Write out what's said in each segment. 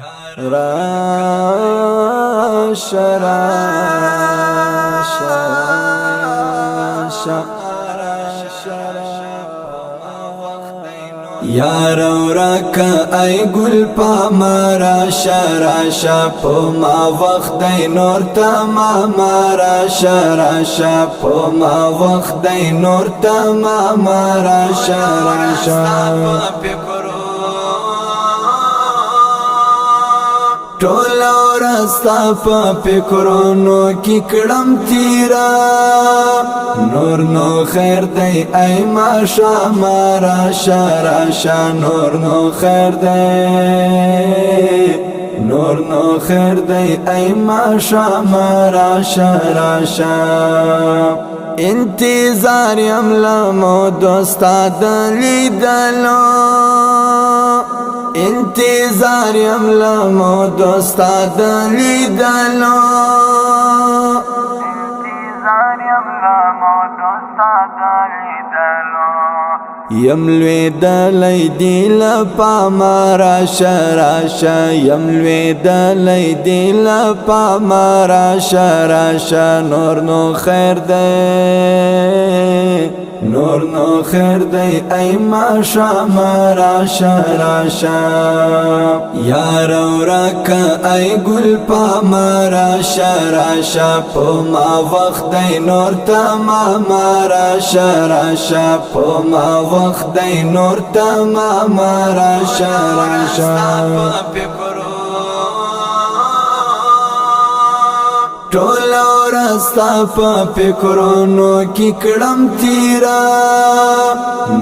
راشه راشه راشه. یار ورکه ای ګل پاما راشه راشه، په ما وخت دی نور تمام، راشه راشه، په ما وخت دی نور تمام، راشه راشه. ټول ورځ ستا په فکرونو کې کړم تیرا، نور نو خیر دی ای ماښام، راشه راشه، نور نو خیر دی، نور نو خیر دی ای ماښام، راشه راشه. انتظار یم لمو دوستا د لیدلو، انتظار یم لمو دوستا د لیدلو، انتظار یم لمو دوستا د لیدلو. یم لوېدلی دی له پامه، راشه راشه، یم لوېدلی دی له پامه، راشه راشه، نور نو خیر دی، نور نو خیر دی ای ماښام، راشه راشه. یار ورکه ای ګل پاما راشه راشه، په ما وخت دی نور تمام، راشه راشه، په ما وخت دی نور تمام، راشه راشه. ټول ورځ ستا په فکرونو کې کړم تیرا،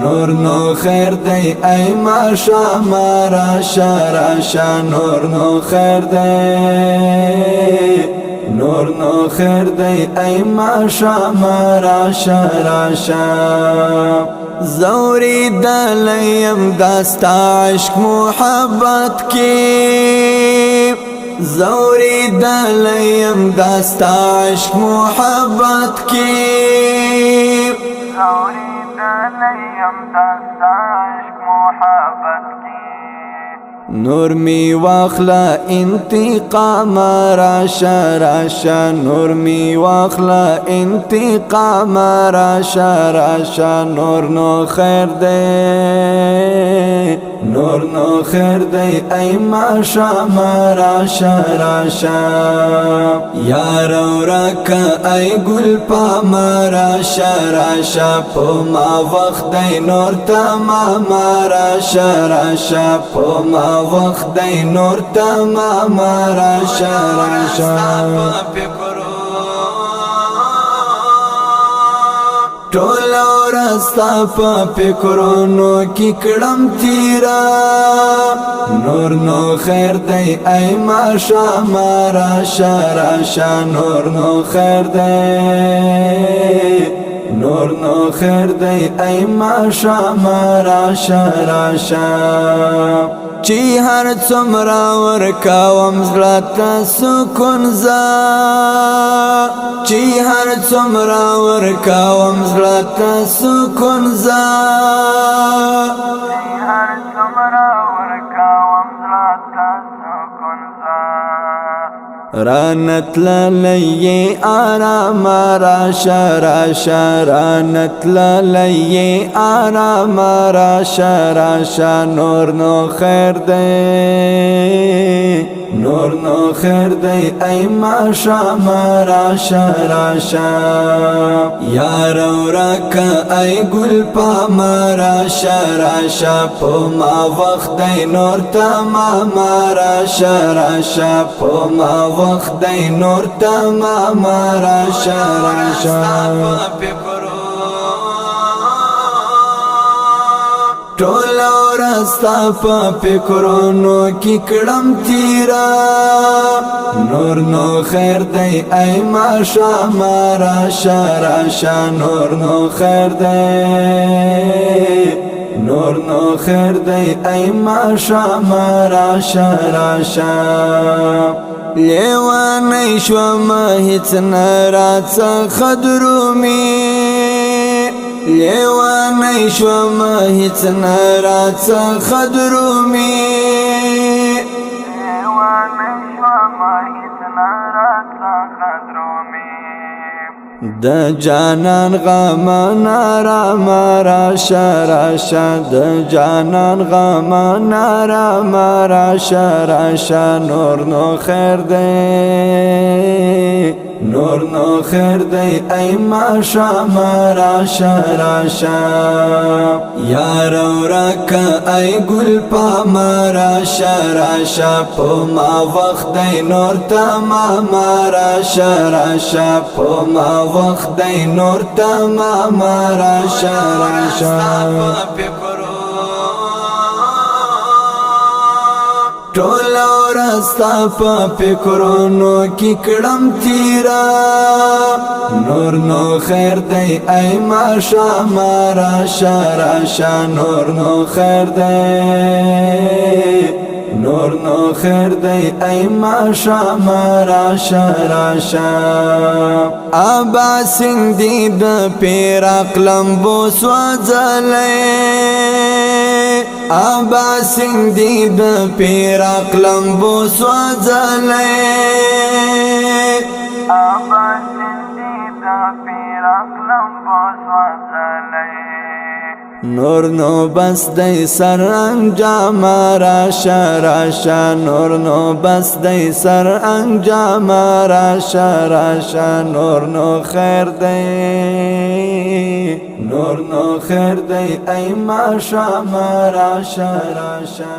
نور نو خیر دی ای ماښام، راشه راشه، نور نو خیر دی، نور نو خیر دی ای ماښام، راشه راشه. زوري دلیم داستا عشق محبت کې، زوري دلیم داستا عشق محبت کې، زوري دلیم داستا عشق محبت کې. نور می واخلا انتقام، راشه راشه، نور می واخلا انتقام، راشه راشه، نور نو خیر دی، نور نو خیر دی ای ماښام، راشه راشه. یار ورکه ای ګل پاما راشه راشه، په ما وخت دی نور تمام، راشه راشه، په ما وخت دی نور تمام، راشه راشه. ټول ورځ ستا په فکرونو کې کړم تیرا، نور نو خیر دی ای ماښام، راشه راشه، نور نو خیر دی، نور نو خیر دی ای ماښام، راشه راشه. چې هر څومره ورکوم زړه ته سکون زه، چې هر څومره ورکوم زړه ته سکون زه، چې هر څومره ورکوم زړه ته سکون زه. رانت للی آرام، راشه راشه، رانت للی آرام، راشه راشه، نور نو خیر دی، نور نو خیر دی ای ماښام، راشه راشه. یار ورکه ای ګل پاما راشه راشه، په ما وخت دی نور تمام، راشه راشه، په ما وخت دی نور تمام، راشه راشه. ټول ورځ ستا په فکرونو کې کړم تیرا، نور نو خیر دی ای ماښام، راشه راشه، نور نو خیر دی، نور نو خیر دی ای ماښام، راشه راشه. لیوانی شوم هیڅ نه راڅخه درومي، لیوانی شوم هیڅ نه راڅخه درومي. نه راڅخه درومي. د جانان غم نارام راشه راشه، د جانان غم نارام راشه راشه. نور نو خیر دی، نور نو خیر دی، ای ماښام راشه راشه. یار ورک ای ګل پام راشه راشه، په ما وخت دی نور تمام راشه راشه، په ما وخت دی نور تمام راشه راشه. ټول ورځ په فکرونو کې کړم تیرا، نور نو خیر دی ای ماښام راشه راشه. نور نو خیر دی، نور نو خیر دی، ای ماښام راشه راشه. ابا سندی د پیر اقلم بوس وځلې، ابا سندی د پیر اقلم بوس وځلې، ابا سندی د پیر اقلم بوس وځلې. نور نو بس دی سر انجام راشه راشه، نور نو بس دی سر انجام راشه راشه. نور نو خیر دی، نور نو خیر دی، ای ماښام راشه راشه.